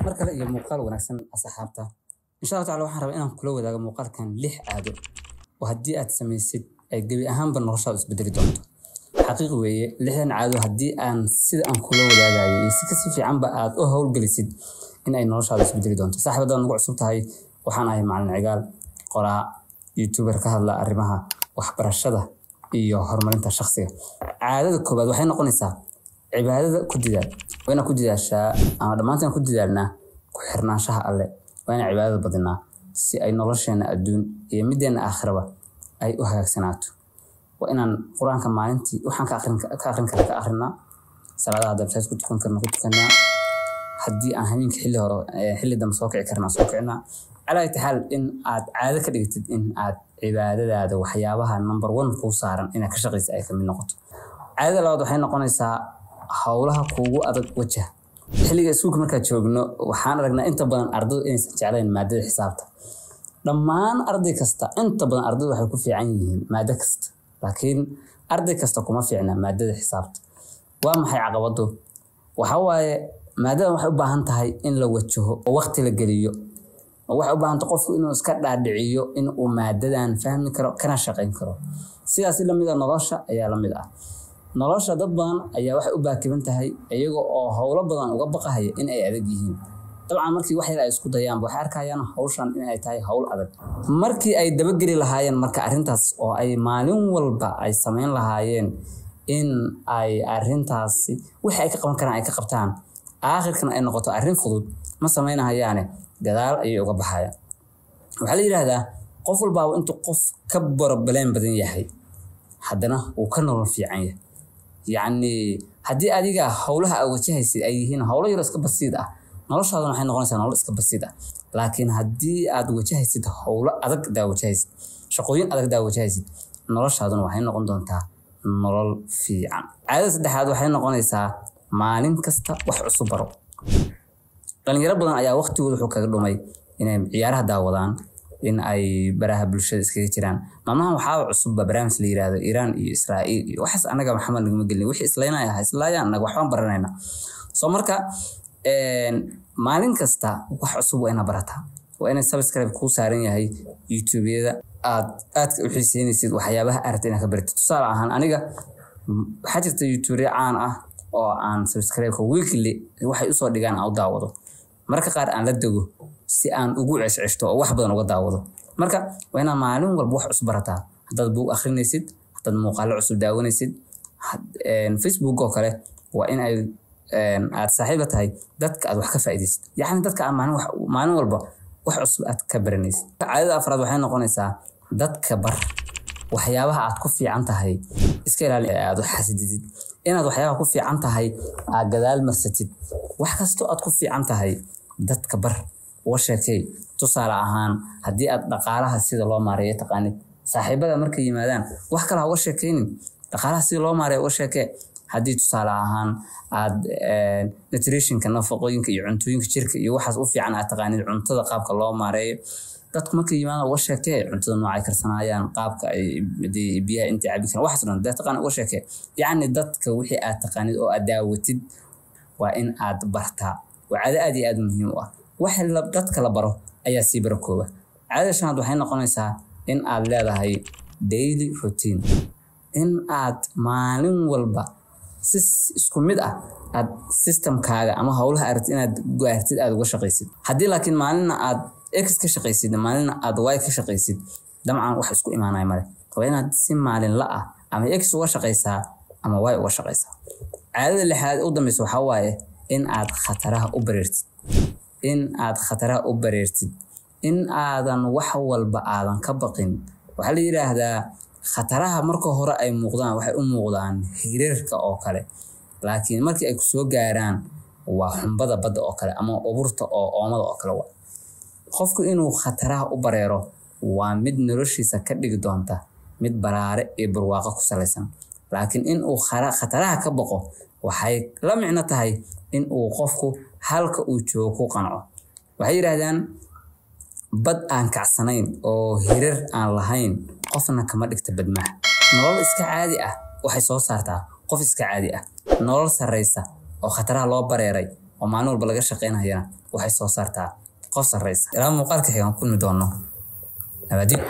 Mar kale iyo muuqaal wanaagsan, asxaabta. Insha Allah tacaala waxaan rabaa inaan kula wadaago muuqaalkan 6 caado oo haddii aad samaysid ay gebi ahaanba noloshaadu isbedeli doonto. Xaqiiq weeye, 6dan caado haddii aan sida aan kula wadaagayo iyo si kasii fiicanba aad u howlgelisid in ay noloshaadu isbedeli doonto. Saaxiib, haddaad nagu cusub tahay, waxaan ahay Macalin Cigaal, qoraa, YouTuber ka hadla arrimaha waxbarashada iyo horumarinta shakhsiga. Caadada koowaad waxay noqonaysaa cibaadada ku dadaal. Waa inaad ku dadaashaa ama dhammaanteen ku dadaalnaa ku xirnaanshaha Alle. Waa inaan cibaadada badinaa si ay nolosheena adduun iyo middeena aakhiraba ay u hagaagsanaato. Waa inaan Qur-aanka maalintii waxaan ka aqrin karna ka aqrinaa, salaadaha haddaan masaajid ku tukan karno ku tukanaa, haddii aan habeenkii xilli hore xilli dambe soo kici karna soo kicinaa. Calaa ayati xaal, in aad caado ka dhigatid in aad cibaadadaada waxyaabaha number one kuu saaran inaad ka shaqaysa ay kamid noqoto. Caadada labaad waxay noqonaysaa howlaha kuugu adag wajah. Xilliga iskuulka markaan joogno, waxaan aragnaa inta badan ardaydu inaysan jeclayn maadada xisaabta. Dhammaan arday kasta, inta badan ardaydu waxay ku fiican yihiin maado kasta, laakiin arday kasta kuma fiicna maadada xisaabta. Waa maxay caqabadu? Waxa waaye, maadadan waxay u baahan tahay in la wajaho oo waqti la geliyo, oo waxay u baahan tahay qofku inuu iska dhaadhiciyo in uu maadadan fahmi karo kana shaqayn karo. Sidaas lamid ah nolosha ayaa lamid ah. Nolosha dad badan ayaa waxay u baakiban tahay iyaga oo howlo badan uga baqahaya in ay adag yihiin. Dabcan markii wax yar ay isku dayaan, waxay arkayaan hawshan in ay tahay hawl adag. Markii ay dabageli lahaayeen marka arrintaas oo ay maalin walba ay samayn lahaayeen in ay arrintaasi wixii ay ka qaban karaan ay ka qabtaan, aakhirkana ay noqoto arrin fudud, ma samaynahayaane, gadaal ayay uga baxayaan. Waxaa la yidhaahdaa qof walbaaba intuu qof ka borobaleen badan yahay, haddana wuu ka nolol fiican yahay. Yacni haddii adiga howlaha aad wajahaysid ay yihiin howlo yaro iska basiid ah, noloshaaduna waxay noqonaysaa nolol iska basiid ah. Laakiin haddii aad wajahaysid howlo adag daa wajahaysid, shaqooyin adag daa wajahaysid, noloshaaduna waxay noqon doontaa nolol fiican. Caadada saddexaad waxay noqonaysaa maalin kasta wax cusub baro. Dhalinyaro badan ayaa waqtigooda wuxuu kaga dhumay inay ciyaaraha daawadaan, in ay baraha bulshada iskaga jiraan. Maalmahan waxaaba cusubba barnaamij la yiraahdo Iiraan iyo Israa'iil iyo waxaas. Anaga maxamed nagama gelin, wixii islaynaya ha islaayaan, anaga waxbaan baranayna. Soo marka maalin kasta wax cusub waa inaad barataa. Waa inay subscribe kuu saaran yahay YouTube-yada aad aadka u xiiseynaysid, waxyaabaha aad rabtid inaad ka baratid. Tusaale ahaan, aniga waxaa jirta YouTuber caan ah oo aan subscribe-ka weekly waxay usoo dhigaan aan u daawado, mararka qaar aan la dego si aan ugu ceshceshto oo wax badan uga daawado. Marka waa inaad maalin walba wax cusub barataa. Haddaad buug akhrinaysid, haddaad muuqaalo cusub daawanaysid, Facebook oo kale, waa in ay aad saaxiib la tahay dadka aad wax ka faa'iidaysid, yacni dadka aad maalin walba wax cusub aad ka baranaysid. Caadada afraad waxay noqonaysaa dadka bar waxyaabaha aad ku fiican tahay. Iska ilaali aad wax xasididid, inaad waxyaabaha ku fiican tahay aad gadaal marsatid. Wax kastoo aad ku fiican tahay dadka bar, uga sheekay. Tusaale ahaan, haddii aad dhaqaalaha sida loo maareeyo taqaanid, saaxiibada markay yimaadaan wax kale ha uga sheekaynin, dhaqaalaha sida loo maareeyo uga sheekee. Haddii tusaale ahaan aad nutritionka, nafaqooyinka iyo cuntooyinka jirka iyo waxaas u fiican aad taqaanid, cuntada qaabka loo maareeyo, dadku markay yimaadaan uga sheekee cuntada nooca ay karsanayaan, qaabka ay biyaha intay cabi karaan, waxaas dhan dee taqaan uga sheekee. Yacni dadka wixii aad taqaanid oo aad daawatid waa in aad bartaa. Waa caado aad iyo aad muhiim u ah. Wax dadka la baro ayaa sii barakooba. Caadada shanaad waxay noqonaysaa in aad leedahay daily routine, in aad maalin walba si isku mid ah aad systemkaaga ama howlaha aad rabtid inaad gaartid aad uga shaqaysid. Haddii laakiin maalinna aad X ka shaqaysid, maalinna aad Y ka shaqaysid, dabcan wax isku imaanaya male. Waa inaad si maalinla ah ama X uga shaqaysaa ama Y uga shaqaysaa. Caadada lixaad u dambeysa waxaa waaye in aad khataraha u bareertid, in aad khataraha u bareertid, in aadan wax walba aadan ka baqin. Waxaa la yidhaahdaa khataraha marka hore ay muuqdaan waxay u muuqdaan hirarka oo kale, laakiin markii ay kusoo gaaraan waa xumbada badda oo kale ama uburta oo oomada oo kale. Waa qofku inuu khataraha u bareero waa mid noloshiisa ka dhigi doonta mid baraare iyo barwaaqo ku salaysan, laakiin in uu khataraha ka baqo waxay la micno tahay in uu qofku halka uu joogo ku qanco. Waxay yidhaahdaan bad aan kacsanayn oo hirar aan lahayn qofna kama dhigta badmaha. Nolol iska caadi ah waxay soo saartaa qof iska caadi ah. Nolol sarreysa oo khataraha loo bareeray oo maalin walba laga shaqaynayana waxay soo saartaa qof sarreysa. Ilaa muuqaalka xigan kulmi doono, nabadin.